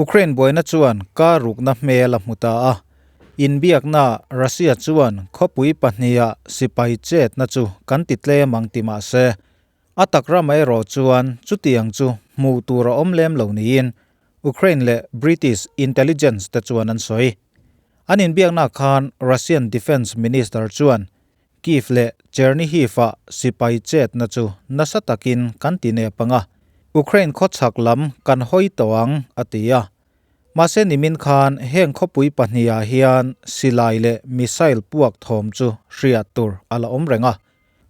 Ukraine buaina chuan kar rukna hmel a hmu ta a, inbiaknaah Russia chuan khawpui pahniha sipai chetna chu kan ti tlem ang ti mah se, a tak ramah erawh chuan chutiang chu hmuh tur a awm lem lo niin Ukraine leh British intelligence te chuan an sawi. An inbiaknaah khan Russian Defence Minister chuan Kyiv leh Chernihiv-ah sipai chetna chu nasa takin kan ti nep ang a, Ukraine khawchhak lam kan hawi tawh ang, a ti a. Mahse nimin khan heng khawpui pahnihah hian silai leh missile puak thawm chu hriat tur a la awm reng a.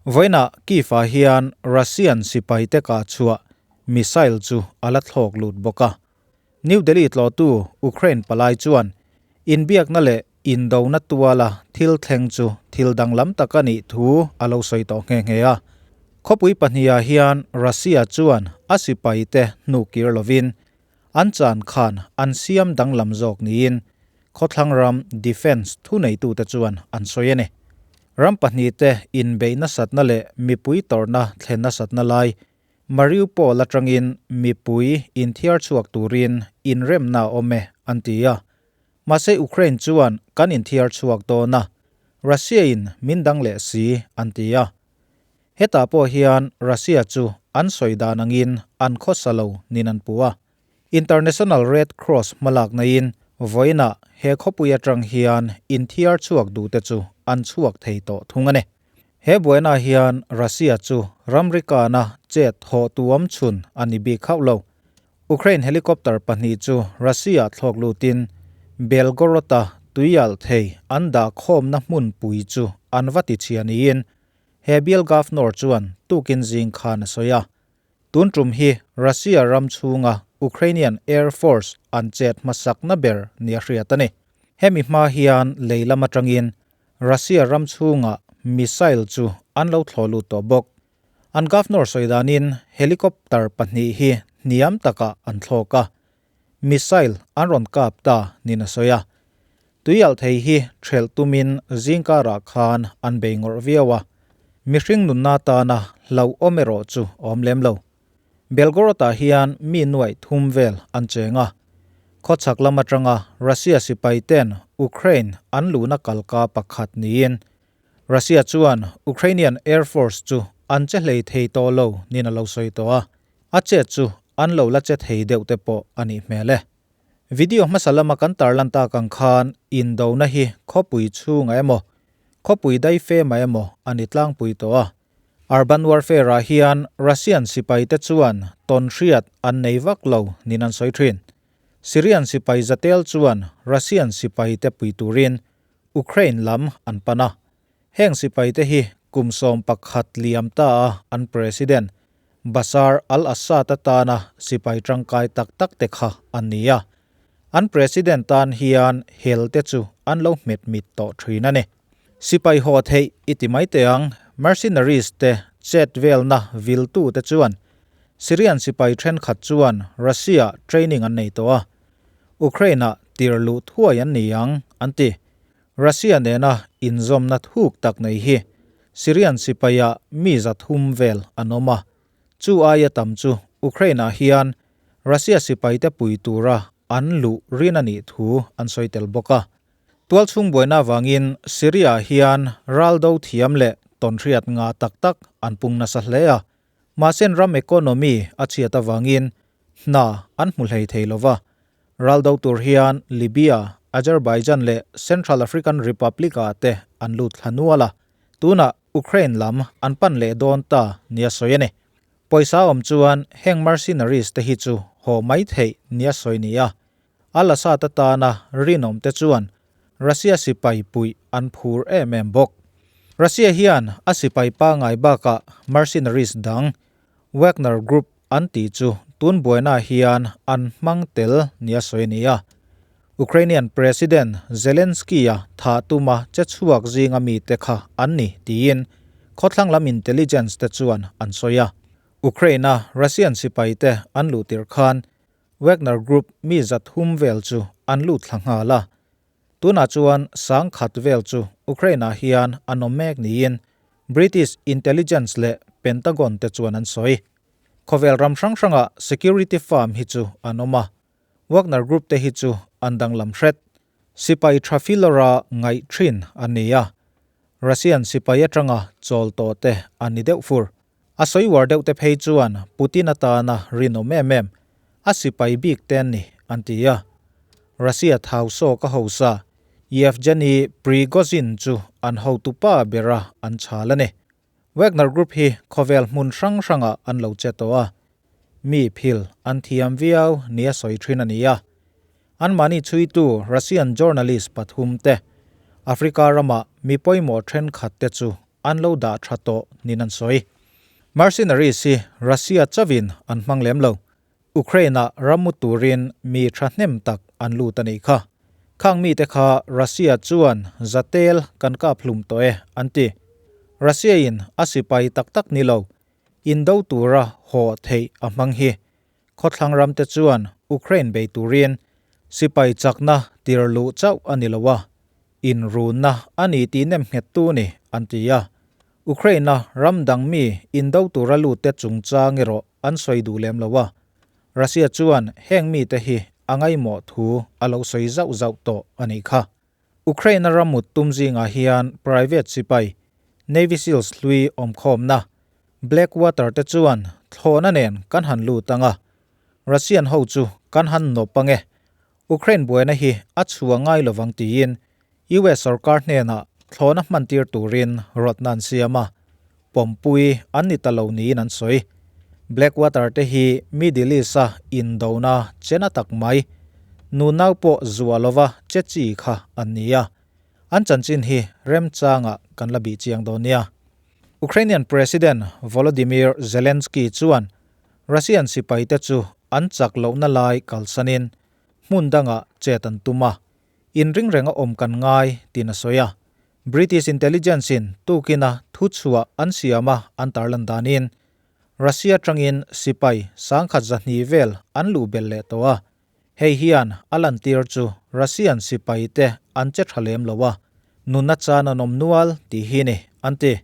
Vawiinah Kyiv-ah hian Russian sipaite kah chhuah missile chu a la thlawk lut bawk a. New Delhi tlawhtu Ukraine palai chuan inbiakna leh indona tuala thil thleng chu thil danglam tak a nih thu a lo sawi tawh nghe nghe a. Khawpui pahnihah hian Russia chuan a sipaite hnukir lovin an chan khan an siam danglam zawk niin khawthlang ram defence thuneitute chuan an sawi a ni. Ram pahnihte inbeih nasatna leh mipui tawrhna thlen nasatna lai Mariupol atangin mipui inthiar chhuak turin inremna a awm e, an ti a. Mahse Ukraine chuan kan inthiar chhuak dawn a, Russia-in min dang leh si, an ti a. Hetah pawh hian Russia chu an sawi dan angin an khawsa lo nin an puh a. International Red Cross hmalaknain vawiinah he khawpui atang hian inthiar chhuak duhte chu an chhuak thei tawh thung a ni. He buaina hian Russia chu ramri kana chet haw tuam chhun a ni bik hauh lo. Ukraine helicopter pahnih chu Russia thlawk lutin Belgorod-a tuialh thei an dah khawmna hmunpui chu an va ti chhia niin he bial governor chuan tukin zing khan a sawi a. Tun tum hi Russia ram chhunga Ukrainian Air Force an chet hmasakna ber nia hriat a ni. Hemi hma hian lei lam atangin Russia ram chhunga missile chu an lo thlawh lut tawh bawk. An governor sawi danin helicopter pahnih hi hniam takah an thlawk a, missile an rawn kap ta niin a sawi a. Tuialh thei hi thelh tumin zingkarah khan an bei ngawrh viau a, mihring nunna tana hlauhawm erawh chu awm lem lo. Belgorod-ah hian mi nuaih thum vel an cheng a, khawchhak lam atanga Russia sipaiten Ukraine an luhna kalka pakhat niin Russia chuan Ukrainian Air Force chu an che hlei thei tawh lo niin a lo sawi tawh a, a chet chu an lo la che thei deuh te pawh a nih hmel e. Video hmasa lama kan tarlan tak ang khan indona hi khawpui chhungah emaw, khawpui daifemah emaw a ni tlangpui tawh a. Urban warfare-ah hian Russian sipaite chuan tawnhriat an nei vak lo niin an sawi thin. Syrian sipai zatel chuan Russian sipaite pui turin Ukraine lam an pan a. Heng sipaite hi kum 11 liam ta a an President Bashar al-Assad atana sipai tangkai tak tak te kha an ni a. An President tan hian hel te chu an lo hmet mit tawh thin a ni. Sipai haw theih i ti mai teh ang, mercenaries te chet velna viltu te chuan Syrian sipai thenkhat chuan Russia training an nei tawh a, Ukraine-ah tir luh thuai an ni ang, an ti. Russia nena inzawmna thuk tak nei hi Syrian sipaia mi 300 vel an awm a, chu aia tam chu Ukraine-ah hian Russia sipaite pui tura an luh rin a nih thu an sawi tel bawk a. Tualchhung buaina avangin Syria-ah hian ral do thiam leh tawnhriat ngah tak tak an pung nasa hle a, mahse ram economy a chhiat avangin hna an hmu hlei thei lo va. Ral do tur hian Libya, Azerbaijan leh Central African Republic-ah te an lut thla nual a, tunah Ukraine lam an pan leh dawn ta nia sawi a ni. Pawisa awm chuan heng mercenaries te hi chu haw mai theih nia sawi ni a, Al-Assad atana rinawm te chuan Russia sipai puih an phur em em bawk. Russia hian a sipai pangai bakah mercenaries dang Wagner Group an tih chu tun buainaah hian an hmang tel nia sawi a ni a. Ukrainian President Zelensky-a thah tuma che chhuak zinga mite kha an ni tiin khawthlang lam intelligence te chuan an sawi a. Ukraine-a Russian sipaite an luh tirh khan Wagner Group mi 300 vel chu an lut thla nghal a. Tunah chuan 10,000 vel chu Ukraine-ah hian an awm mek niin British intelligence leh Pentagon te chuan an sawi. Khawvel ram hrang hrangah security firm hi chu an awm a. Wagner Group te hi chu an danglam hret. Sipai tha filawra ngaih thin an ni a, Russian sipai atanga chawl tawh te an ni deuh fur. A sawi uar deuh te phei chuan Putin atana rinawm em em, a sipai bik te an ni an ti a. Russia thau sawk a hosa Yevgeny Prigozhin chu an hotupa bera an chhal a ni. Wagner Group hi khawvel hmun hrang hrangah an lo che tawh a, mi phil an thiam viau nia sawi thin a ni a. Anmahni chhuitu Russian journalist pathum te, Africa rama mi pawimawh thenkhat te chu an lo dah tha tawh niin an sawi. Mercenaries hi Russia chauhin an hmang lem lo. Ukraine-ah rammu turin mi thahnem tak an lut a nih kha. Khang mite kha Russia chuan zatel kan kap hlum tawh e an ti. Russia-in a sipai tak tak ni lo, indo tura haw theih a hmang hi. Khawthlang ramte chuan Ukraine bei turin sipai chakna tir luh chauh a ni lo a, inrunna a ni tih nem nghettu ni an ti a. Ukraine-a ram dang mi indo tura lutte chungchang erawh an sawi duh lem lo a, Russia chuan heng mite hi a ngaihmawh thu a lo sawi zauh zauh tawh a nih kha. Ukraine-a rammut tum zingah hian private sipai, Navy Seals hlui awmkhawmna, Blackwater te chuan thlawhna nen kan han lut ang a, Russian ho chu kan han nawp ang e, Ukraine buaina hi a chhuah ngai lovang tiin US sorkar hnenah thlawhna hmantir turin rawtna an siam a, pawmpui an ni ta lo niin an sawi. Blackwater te hi Middle East-a indona chena tak mai, nunau pawh zuah lova che chi kha an ni a, an chanchin hi remchangah kan la bih chiang dawn nia. Ukrainian President Volodymyr Zelensky chuan Russian sipaite chu an chak lohna lai kalsanin hmun dangah chet an tum a, inring renga awm kan ngai tiin a sawi a. British intelligence-in tukina thuchhuah an siama an tarlan danin Russia tangin sipai sangkhat zahnih vel an luh belh leh tawh a. Hei hian a lantir chu Russian sipaite an che tha lem lo a, nunna chan an awm nual tih hi ni, an ti.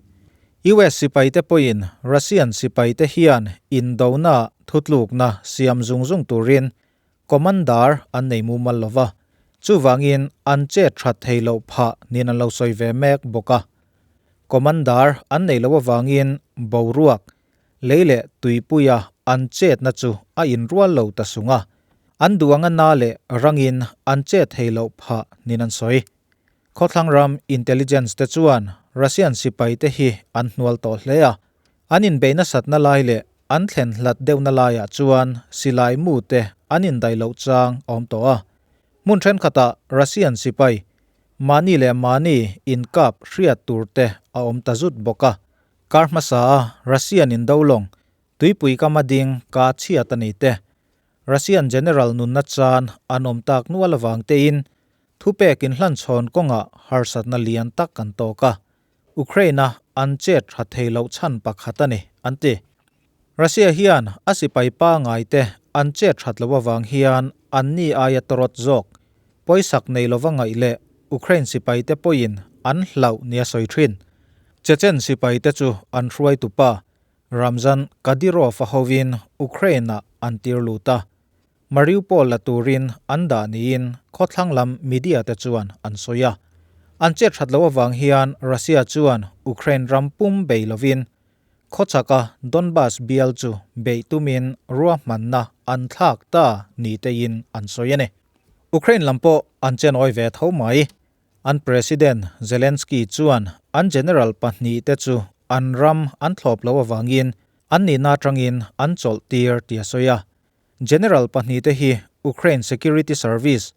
US sipaite pawhin Russian sipaite hian indona thutlukna siam zung zung turin Commander an nei mumal lo va, chuvangin an chet that thei loh phah niin an lo sawi ve mek bawk a. Commander an nei loh avangin boruak, lei leh tuipuia an chetna chu a inrual lo ta sung a, an duh anga na leh rangin an chet thei loh phah niin an sawi. Khawthlang ram intelligence te chuan Russian sipaite hi an hnual tawh hle a, An inbeih nasatna lai leh an thlen hlat deuhna laiah chuan silai mu te an indaih loh chang a awm tawh a. Hmun thenkhatah Russian sipai mahni leh mahni inkap hriat tur te a awm ta zut bawk a. Kar hmasa a Russian indo lawng tuipui kama ding ka chhiat a ni te, Russian general nunna chan an awm tak nual avang tein thupek inhlanchhawn kawngah harsatna lian tak an tawk a. Ukraine-a an chet tha thei loh chhan pakhat a ni, an ti. Russia hian a sipai pangaite an chet that loh avang hian anni aia tawrawt zawk, pawisak nei lova ngaih leh Ukraine sipaite pawhin an hlauh nia sawi thin. Chechen sipaite chu an hruaitupa Ramzan Kadyrov-a hovin Ukraine-ah an tir lut a, Mariupol la turin an dah niin khawthlang lam media te chuan an sawi a. An chet that loh avang hian Russia chuan Ukraine ram pum bei lovin khawchhaka Donbas bial chu beih tumin ruahmanna an thlak ta ni tein an sawi a ni. Ukraine lam pawh an chenawi ve tho mai. An President Zelensky chuan an general pahnihte chu an ram an thlawp loh avangin an nihna atangin an chawlh tir tih a sawi a. General pahnihte hi Ukraine Security Service,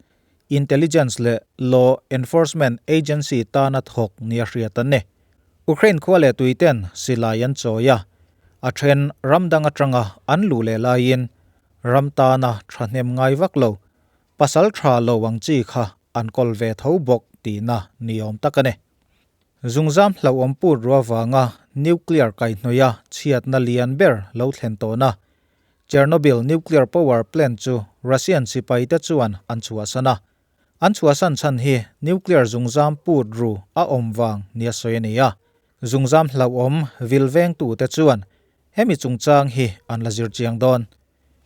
Intelligence leh Law Enforcement Agency tana thawk nia hriat an ni. Ukraine khua leh tuiten silai an chawi a, a then ram dang atanga an luh leh laiin ram tana thahnem ngai vak lo, pasal tha lo ang chi kha an kawl ve tho bawk tihna ni awm tak a ni. Zungzam hlauhawm put ruah vanga nuclear kaihhnawih a chhiatna lian ber lo thlen tawhna Chernobyl nuclear power plant chu Russian sipaite chuan an chhuahsan a. An chhuahsan chhan hi nuclear zungzam put ru a awm vang nia sawi a ni a. Zungzam hlauhawm vil vengtute chuan hemi chungchang hi an la zir chiang dawn.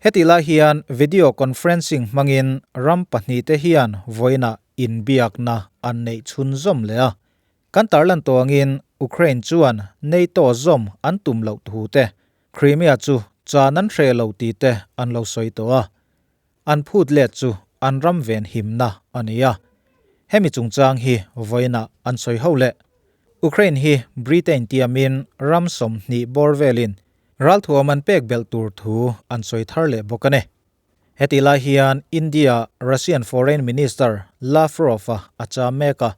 Hetih lai hian video conferencing hmangin ram pahnihte hian vawiinah inbiakna an neih chhunzawm leh a. Kan tarlan tawh angin Ukraine chuan NATO zawm an tum loh thu te, Crimea chu chan an hreh lo tih te an lo sawi tawh a. An phut let chu an ram ven himna a ni a. Hemi chungchang hi vawiinah an sawi ho leh. Ukraine hi Britain tiamin ram 20 bawr velin Ralthuam an pek belh tur thu an sawi thar leh bawk a ni. Hetih lai hian India Russian Foreign Minister Lavrov-a a cham mek a.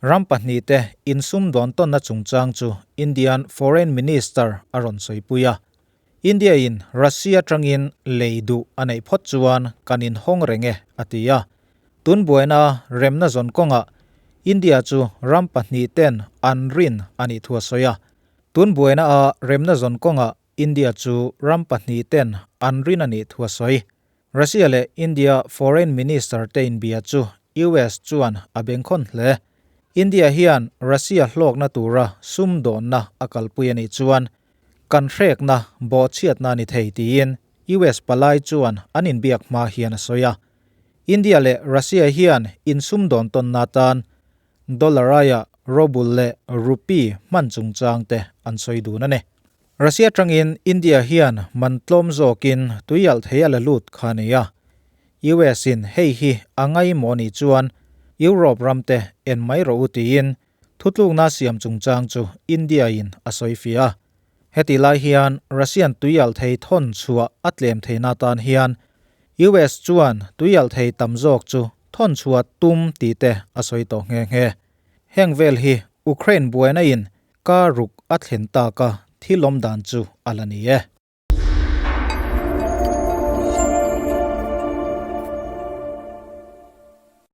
Ram pahnihte insumdawn tawnna chungchang chu Indian Foreign Minister a rawn sawipui a. India-in Russia atangin lei duh a neih phawt chuan kan inhawng reng e, a ti a. Tun buaina remna zawn kawngah India chu ram pahnihten an rin a nih thu a sawi a. Tun buaina a remna zawn kawngah India chu ram pahnih ten an rin a nih thu a sawi. Russia leh India Foreign Minister te inbia chu US chuan a bengkhawn hle. India hian Russia hlawkna tura sumdawnna a kalpui a nih chuan kan hrekna bawhchhiatna a ni thei tiin US palai chuan an inbiak hma hian a sawi a. India leh Russia hian insumdawn tawnna atan Dollar aia Ruble leh Rupee hman chungchang te an sawi dun a ni. Russia atangin India hian man tlawm zawkin tuialh thei a la lut kha a ni a. US in hei hi a ngaihmawh nih chuan Europe ram te en mai rawh u tiin thutlukna siam chungchang chu India in a sawi fiah a. Heti lai hian Russian tuialh thei thawn chhuah a tlem theihna atan hian US chuan tuialh thei tam zawk chu thawn chhuah tum tih te a sawi tawh nghe nghe. Heng vel hi Ukraine buaina in kar ruk a thlen taka thil awm dan chu a la ni e.